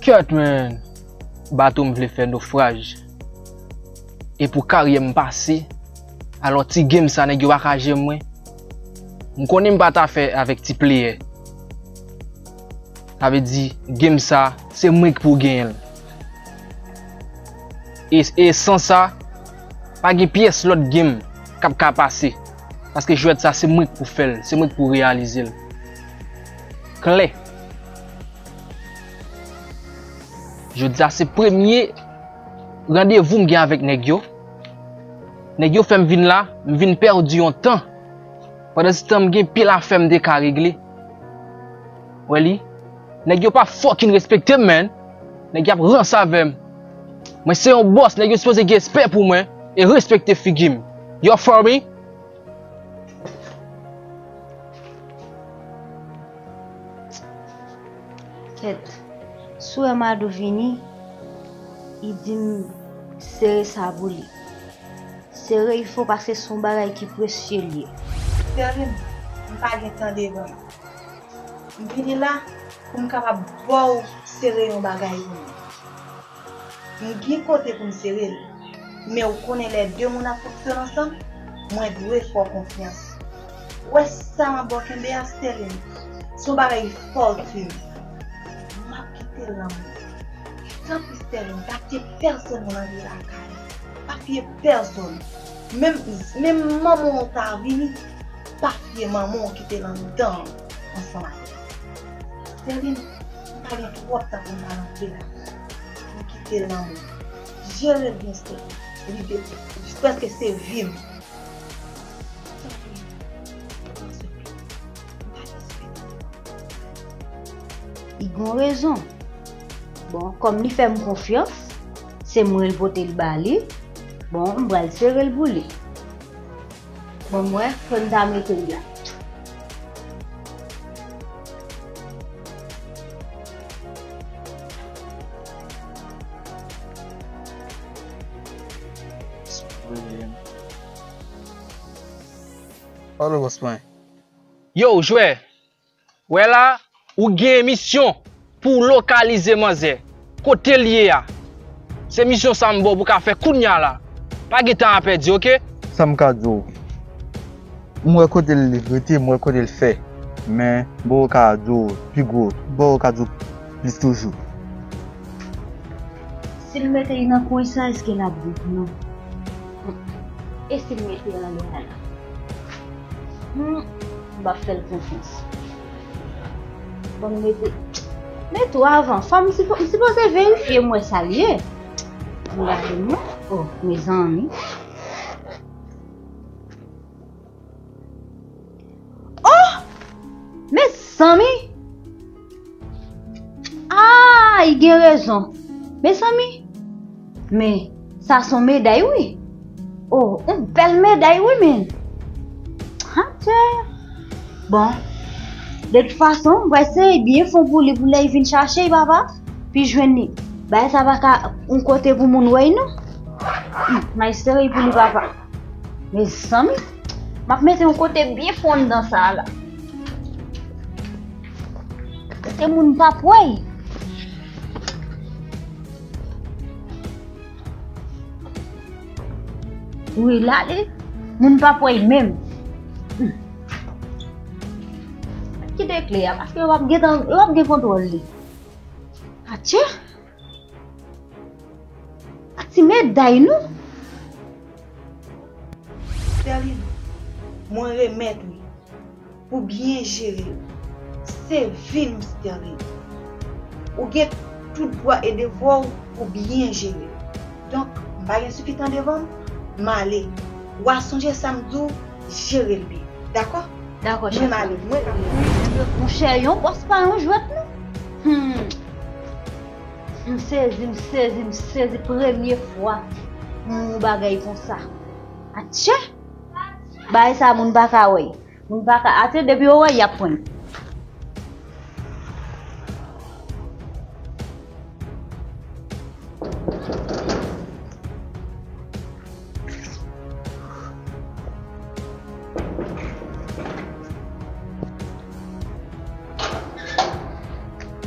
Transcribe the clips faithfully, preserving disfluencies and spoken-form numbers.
Kèt, man! Bato m vle fè nofraj. E pou karyè m pase, alò ti game sa nèg yo pa ka jere mwen. M konnen m pa ta fè avèk ti player. Sa vle di, game sa, se mwen ki pou genyen l. E, e san sa, pa gen pyès lòt game k ap ka pase. Paske jwèt sa, se mwen ki pou fè l, se mwen ki pou reyalize l. Klè. Jodi a, se premye randevou m gen avèk nèg yo. Nèg yo fè m vin la, m vin pèdi yon tan. Pandansetan, m gen pil afè m te ka regle. Wè li? Nèg yo pa fucking respekte m, man. Nèg y ap ranse avè m. Mwen se yon bòs, nèg yo sipoze gen respè pou mwen e respekte figi m. Y'all for me? Kèt, si w wè Mado vini, li di m sere sa pou li. Sere, il faut, paske se yon bagay ki presye l ye. Sterline, m pa gen tan devan l. M vini la pou m kapab ba w sere yon bagay pou mwen. M gen kote pou m sere l, men ou konnen lè de moun ap fonksyone ansanm, mwen dwe fè w konfyans. Ou wè sa m ap ba w kenbe a, Sterline? Se yon bagay fòtin. M ap kite l nan men w. Tanpri Sterline, pa kite pèsonn rantre lakay ou. Pa fye pèsonn. Menm, menm manman w ta vini, pa fye manman w kite l anndan ansanm avè l. Sterline, m pa gen twòp tan pou m pale anpil la. M kite l nan men w. Jere l byen, Sterline. Li de, prèske se vi m. Tanpri, pran swen tèt ou. M pa gen sipèt. Li gen rezon. Bon, kòm li fè m konfyans, se mwen l pote l ba li. Bon, m pral sere l pou li. Bon, mwen, fò n ta mete l la. Alo, bòs mwen. Yo, jwè! Wè la, ou gen misyon pou w lokalize manzè. Kote l ye a? Se misyon sa m ba w pou w ka fè kounya la. Pa gen tan a pèdi, oke? Sa m ka di w? M wè kote l rete, m wè kote l fè. Men, m poko ka di w pi gwo, m poko ka di w plis toujou. Si l mete li nan kwen sa, èske l ap bon pou nou? E si l mete l anlè a la? Hmm, m p ap fè l konfyans. Bon, m mete, mete w avan. Fò m sipo-, m sipoze verifye, m wè sa l ye. M gade, m wè. Oh, mezanmi. Oh! Mezanmi! Ah, li gen rezon. Mezanmi, men sa se yon meday, wi. Oh, yon bèl meday, wi, men. Atchè. Bon, de tout fason, m pral sere byen fon pou li, pou lè l vin chache l, papa, pou l jwenn li. Bagay sa pa ka yon kote pou moun wè l, non. Hmm, m al sere l pou li, papa. Mezanmi, m ap mete yon kote byen fon anndan sa a la. Kote moun p ap wè l. Wi, l ale, moun p ap wè l menm. Hmm. Kite kle a, paske yo p ap gen tan, yo p ap gen kontwòl li. Atchè! A ti meday nou. Sterline, mwen remèt ou li pou byen jere l. Se vi m, Sterline. Ou gen tout dwa e devwa w pou byen jere l. Donk, m pa gen sou ki tan devan m, m ale. W a sonje sa m di w, jere l byen. Dakò? Dakò, chèf. Mwen m ale, mwen. Monchè, yon bòs pa yon jwèt, non. Hmm. M sezi, m sezi, m sezi. Premye fwa m wè yon bagay konsa. Atchè! Bagay sa, moun pa ka wè. Moun pa ka, atchè, depi yo wè, y ap pran.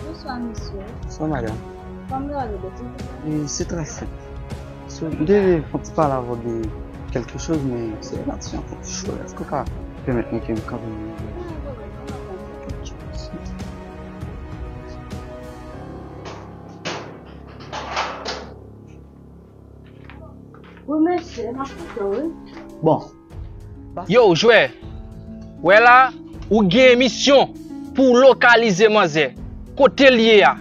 Bonswa, mesye. Bonswa, madanm. Kòman w ap rele, silvouplè? E, se trè senp. So, m te vle fè yon ti pale avè w de kèlke choz, men se yon ti jan fon cho. Èske w ka pèmèt mwen ke m kanpe yon Wi, mesye, m ap koute w, wi. Bon. Yo, jwè. Wè la, ou gen misyon pou w lokalize manzè. Kote l ye a?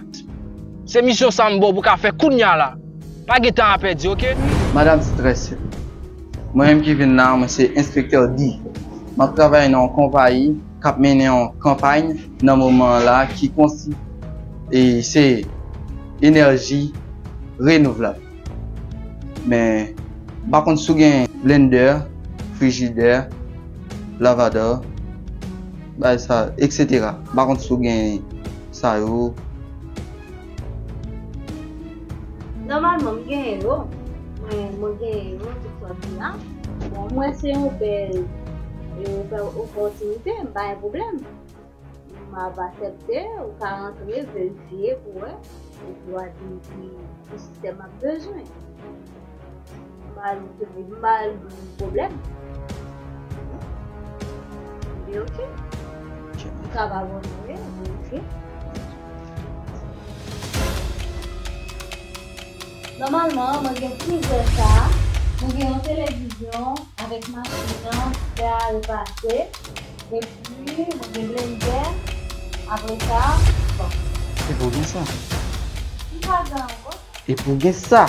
Se misyon sa m ba w pou w ka fè kounya la. Pa gen tan a pèdi, oke? Madanm, se trè senp. Mwen menm ki vin la, mwen se Enspektè D. M ap travay nan yon konpayi k ap mennen yon kanpay nan moman an la ki konsi-, e se enèji renouvlab. Men, m pa konn si w gen blendè, frijidè, lavadò, bagay sa, etsetera. M pa konn si w gen sa yo. Nòmalman, m genyen yo. Mwen, mwen genyen yo, tout sa ki la. Bon, mwen se yon bèl, e, opè-, opòtinite, m pa gen pwoblèm. M ap aksepte, ou ka rantre, verifye pou wè, epi w a di ki, ki sistèm ap bezwen. M al, m al pwoblèm. Li oke. Li ka pa bon vre, li oke. Nòmalman, mwen gen frizè sa, mwen gen yon televizyon avèk machin nan, fè a repase, epi mwen gen blendè, apre sa, bon. Epi w gen sa. M pa gen ankò. Epi w gen sa.